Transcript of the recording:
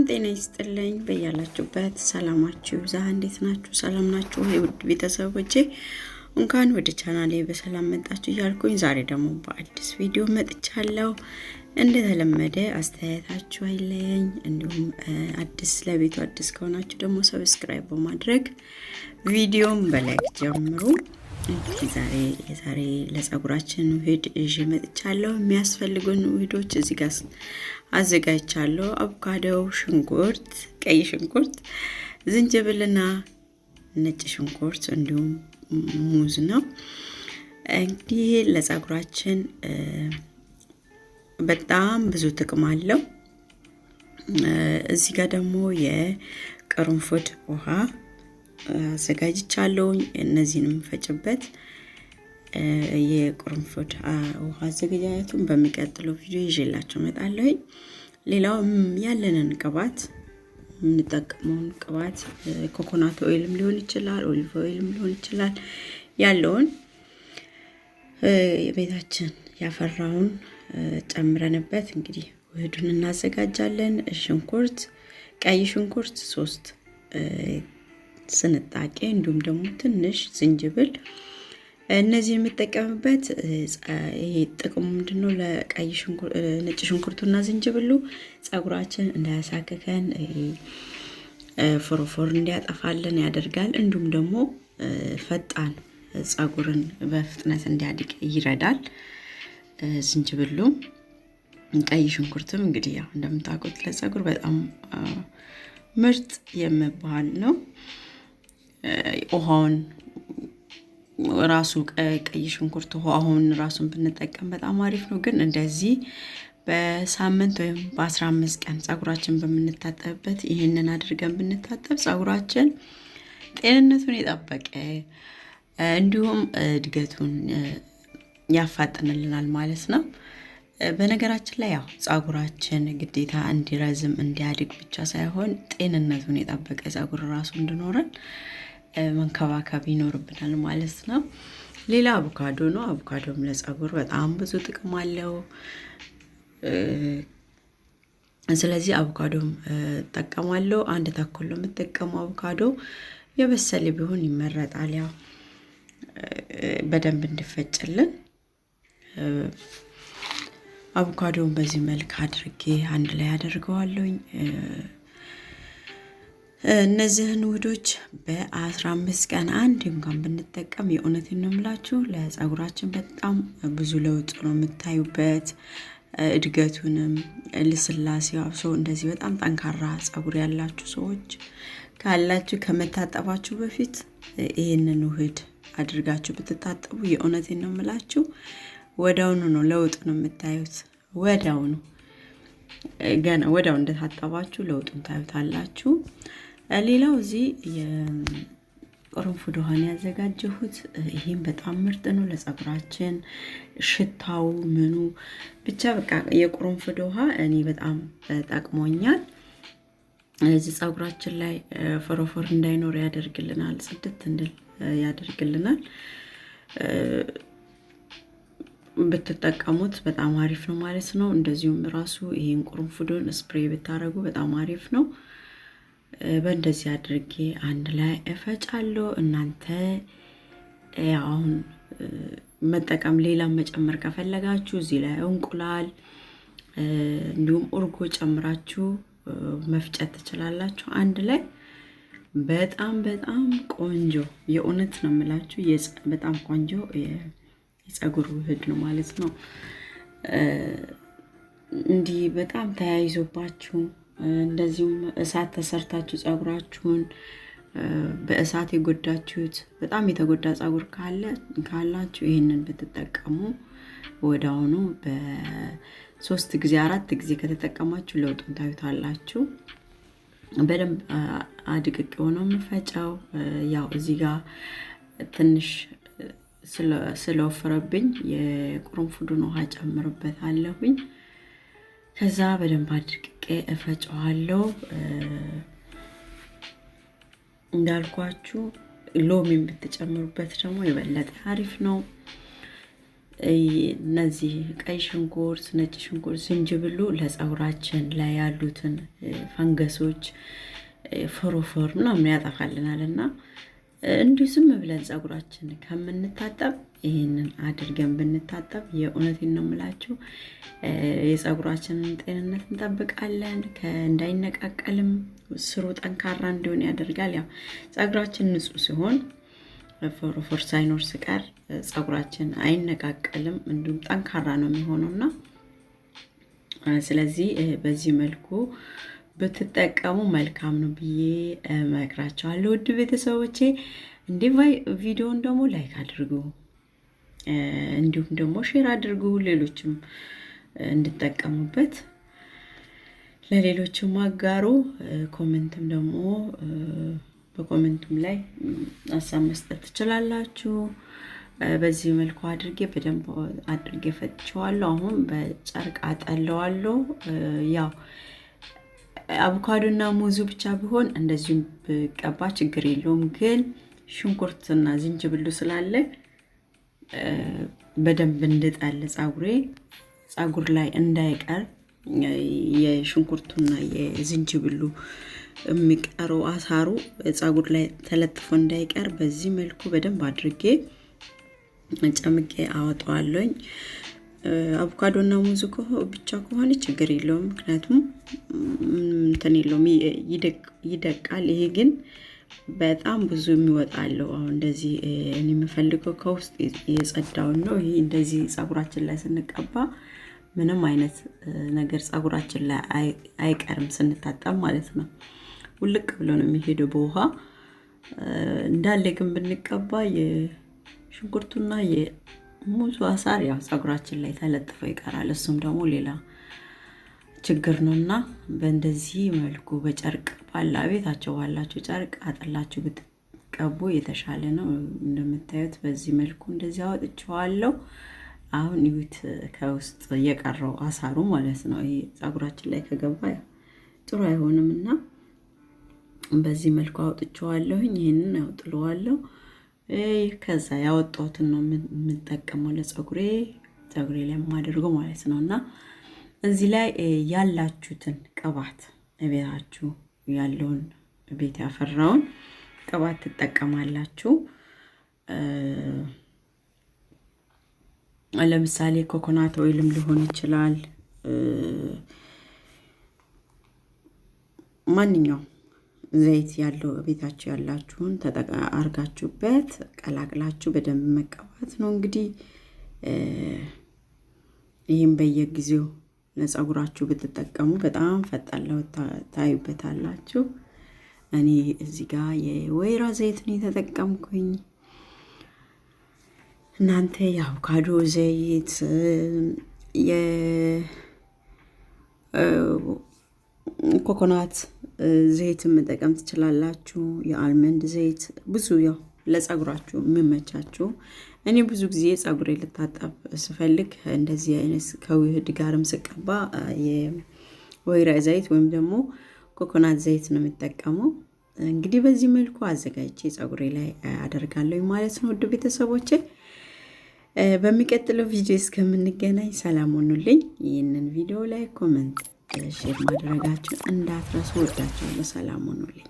ጤና ይስጥልኝ። በያላችሁበት ሰላማችሁ ይብዛ። እንዴት ናችሁ? ሰላም ናችሁ? ውድ ቤተሰቦቼ እንኳን ወደ ቻናሌ በሰላም መጣችሁ እያልኩኝ ዛሬ ደግሞ በአዲስ ቪዲዮ መጥቻለሁ። እንደተለመደ አስተያየታችሁ አይለየኝ። እንዲሁም አዲስ ለቤቱ አዲስ ከሆናችሁ ደግሞ subscribe በማድረግ ቪዲዮም በ like ጀምሩ። እንግዲህ ዛሬ የዛሬ ለጸጉራችን ውህድ ይዤ መጥቻለሁ። የሚያስፈልጉን ውህዶች እዚህ ጋር አዘጋጅቻለሁ። አቮካዶው፣ ሽንኩርት፣ ቀይ ሽንኩርት፣ ዝንጅብልና ነጭ ሽንኩርት እንዲሁም ሙዝ ነው። እንግዲህ ለጸጉራችን በጣም ብዙ ጥቅም አለው። እዚህ ጋር ደግሞ የቅርንፉድ ውሃ አዘጋጅቻለሁ። እነዚህን የምፈጭበት የቅርንፉድ ውሃ አዘገጃጀቱን በሚቀጥለው ቪዲዮ ይዤላችሁ እመጣለሁኝ። ሌላው ያለንን ቅባት፣ የምንጠቀመውን ቅባት coconut oil ም ሊሆን ይችላል፣ olive oil ም ሊሆን ይችላል። ያለውን ቤታችን ያፈራውን ጨምረንበት እንግዲህ ውህዱን እናዘጋጃለን። ሽንኩርት፣ ቀይ ሽንኩርት 3 ስንጣቄ እንዲሁም ደግሞ ትንሽ ዝንጅብል። እነዚህ የምጠቀምበት ይሄ ጥቅሙ ምንድነው? ለቀይ ሽንኩርት፣ ነጭ ሽንኩርቱና ዝንጅብሉ ጸጉራችን እንዳያሳክከን፣ ፎሮፎር እንዲያጠፋልን ያደርጋል። እንዲሁም ደግሞ ፈጣን ጸጉርን በፍጥነት እንዲያድግ ይረዳል። ዝንጅብሉ፣ ቀይ ሽንኩርትም እንግዲህ ያው እንደምታውቁት ለጸጉር በጣም ምርጥ የሚባል ነው። ውሃውን ራሱ ቀይ ሽንኩርት ውሃውን ራሱን ብንጠቀም በጣም አሪፍ ነው። ግን እንደዚህ በሳምንት ወይም በ15 ቀን ጸጉራችን በምንታጠብበት ይህንን አድርገን ብንታጠብ ጸጉራችን ጤንነቱን የጠበቀ እንዲሁም እድገቱን ያፋጥንልናል ማለት ነው። በነገራችን ላይ ያው ጸጉራችን ግዴታ እንዲረዝም እንዲያድግ ብቻ ሳይሆን ጤንነቱን የጠበቀ ጸጉር ራሱ እንዲኖረን መንከባከብ ይኖርብናል ማለት ነው። ሌላ አቮካዶ ነው። አቮካዶም ለጸጉር በጣም ብዙ ጥቅም አለው። ስለዚህ አቮካዶም እጠቀማለሁ። አንድ ተኩል ነው የምጠቀመው። አቮካዶ የበሰለ ቢሆን ይመረጣል። ያው በደንብ እንዲፈጭልን አቮካዶውን በዚህ መልክ አድርጌ አንድ ላይ አደርገዋለሁኝ። እነዚህን ውህዶች በ15 ቀን አንድ እንኳን ብንጠቀም የእውነቴን ነው የምላችሁ ለጸጉራችን በጣም ብዙ ለውጥ ነው የምታዩበት። እድገቱንም ልስላሴው አብሶ እንደዚህ በጣም ጠንካራ ጸጉር ያላችሁ ሰዎች ካላችሁ ከመታጠባችሁ በፊት ይህንን ውህድ አድርጋችሁ ብትታጠቡ የእውነቴን ነው የምላችሁ ወዲያውኑ ነው ለውጥ ነው የምታዩት። ወዲያውኑ ገና ወዲያው እንደታጠባችሁ ለውጡን ታዩታላችሁ። ሌላው እዚህ የቅርንፉድ ውሃን ያዘጋጀሁት፣ ይህም በጣም ምርጥ ነው ለጸጉራችን። ሽታው ምኑ ብቻ በቃ የቅርንፉድ ውሃ እኔ በጣም ጠቅሞኛል። እዚህ ጸጉራችን ላይ ፎሮፎር እንዳይኖር ያደርግልናል፣ ጽድት እንድል ያደርግልናል። ብትጠቀሙት በጣም አሪፍ ነው ማለት ነው። እንደዚሁም ራሱ ይህን ቅርንፉዱን spray ብታደርጉ በጣም አሪፍ ነው። በእንደዚህ አድርጌ አንድ ላይ እፈጫለሁ። እናንተ አሁን መጠቀም ሌላም መጨመር ከፈለጋችሁ እዚህ ላይ እንቁላል እንዲሁም እርጎ ጨምራችሁ መፍጨት ትችላላችሁ። አንድ ላይ በጣም በጣም ቆንጆ፣ የእውነት ነው የምላችሁ፣ በጣም ቆንጆ የጸጉር ውህድ ነው ማለት ነው። እንዲህ በጣም ተያይዞባችሁ እንደዚሁም እሳት ተሰርታችሁ ጸጉራችሁን በእሳት የጎዳችሁት በጣም የተጎዳ ጸጉር ካላችሁ ይህንን ብትጠቀሙ ወዲያውኑ በ3 ጊዜ 4 ጊዜ ከተጠቀማችሁ ለውጡን ታዩታላችሁ። በደንብ አድቅቅ ሆኖ የምፈጨው ያው እዚህ ጋር ትንሽ ስለወፈረብኝ የቅርንፉዱን ውሃ ጨምርበታለሁኝ። ከዛ በደንብ አድቅቄ እፈጨዋለሁ። እንዳልኳችሁ ሎሚን ብትጨምሩበት ደግሞ የበለጠ አሪፍ ነው። እነዚህ ቀይ ሽንኩርት፣ ነጭ ሽንኩርት፣ ዝንጅብሉ ለፀጉራችን ላይ ያሉትን ፈንገሶች፣ ፎሮፎር ምናምን ያጠፋልናል እና እንዲሁ ዝም ብለን ፀጉራችን ከምንታጠብ ይህንን አድርገን ብንታጠብ የእውነቴን ነው የምላችሁ የፀጉራችንን ጤንነት እንጠብቃለን። እንዳይነቃቀልም ስሩ ጠንካራ እንዲሆን ያደርጋል። ያው ፀጉራችን ንጹህ ሲሆን ፎሮፎር ሳይኖር ስቀር ፀጉራችን አይነቃቀልም፣ እንዲሁም ጠንካራ ነው የሚሆነውና ስለዚህ በዚህ መልኩ ብትጠቀሙ መልካም ነው ብዬ እመክራቸዋለሁ። ውድ ቤተሰቦቼ እንዲህ ቪዲዮን ደግሞ like አድርጉ፣ እንዲሁም ደግሞ share አድርጉ፣ ሌሎችም እንድጠቀሙበት ለሌሎችም አጋሩ። Comment ም ደግሞ በ comment ኡም ላይ ሀሳብ መስጠት ትችላላችሁ። በዚህ መልኩ አድርጌ በደንብ አድርጌ ፈጭቼዋለሁ። አሁን በጨርቅ አጠለዋለሁ። ያው አቮካዶና ሙዙ ብቻ ቢሆን እንደዚሁም ብቀባ ችግር የለውም። ግን ሽንኩርትና ዝንጅብሉ ስላለ በደንብ እንድጠል ፀጉር ላይ እንዳይቀር የሽንኩርቱና የዝንጅብሉ የሚቀረው አሳሩ ፀጉር ላይ ተለጥፎ እንዳይቀር በዚህ መልኩ በደንብ አድርጌ ጨምቄ አወጣዋለሁኝ። አቮካዶና ሙዝ ብቻ ከሆነ ችግር የለውም፣ ምክንያቱም እንትን የለውም ይደቃል። ይሄ ግን በጣም ብዙ የሚወጣ አለው። አሁን እንደዚህ እኔ የምፈልገው ከውስጥ የጸዳውን ነው። ይሄ እንደዚህ ፀጉራችን ላይ ስንቀባ ምንም አይነት ነገር ፀጉራችን ላይ አይቀርም ስንታጠብ ማለት ነው። ውልቅ ብሎ ነው የሚሄደው በውሃ እንዳለ። ግን ብንቀባ የሽንኩርቱና የሙዙ አሳር ያው ፀጉራችን ላይ ተለጥፎ ይቀራል። እሱም ደግሞ ሌላ ችግር ነው እና በእንደዚህ መልኩ በጨርቅ ባላ ቤታቸው ባላችሁ ጨርቅ አጥላችሁ ብትቀቡ የተሻለ ነው። እንደምታዩት በዚህ መልኩ እንደዚህ አወጥቼዋለሁ። አሁን ይሁት ከውስጥ የቀረው አሳሩ ማለት ነው። ይሄ ፀጉራችን ላይ ከገባ ጥሩ አይሆንም እና በዚህ መልኩ አውጥቼዋለሁኝ። ይህንን አውጥለዋለሁ። ከዛ ያወጣሁትን ነው የምጠቀመው ለፀጉሬ ፀጉሬ ላይ የማደርገው ማለት ነው። እና እዚህ ላይ ያላችሁትን ቅባት ቤታችሁ ያለውን ቤት ያፈራውን ቅባት ትጠቀማላችሁ። ለምሳሌ coconut oil ም ሊሆን ይችላል። ማንኛውም ዘይት ያለው ቤታችሁ ያላችሁን አርጋችሁበት ቀላቅላችሁ በደንብ መቀባት ነው። እንግዲህ ይህም በየጊዜው ለፀጉራችሁ ብትጠቀሙ በጣም ፈጣን ለውጥ ታዩበታላችሁ። እኔ እዚህ ጋር የወይራ ዘይት ነው የተጠቀምኩኝ። እናንተ የአቮካዶ ዘይት፣ የኮኮናት ዘይት መጠቀም ትችላላችሁ። የ almond ዘይት ብዙ ያው ለጸጉራችሁ የሚመቻችሁ። እኔ ብዙ ጊዜ ጸጉሬ ልታጠብ ስፈልግ እንደዚህ አይነት ከውህድ ጋርም ስቀባ የወይራ ዘይት ወይም ደግሞ ኮኮናት ዘይት ነው የሚጠቀመው። እንግዲህ በዚህ መልኩ አዘጋጅቼ ጸጉሬ ላይ አደርጋለሁ ማለት ነው። ውድ ቤተሰቦቼ በሚቀጥለው ቪዲዮ እስከምንገናኝ ሰላም ሆኑልኝ። ይህንን ቪዲዮ ላይ comment፣ share ማድረጋችሁ እንዳትረሱ። ወዳችኋለሁ። ሰላም ሆኑልኝ።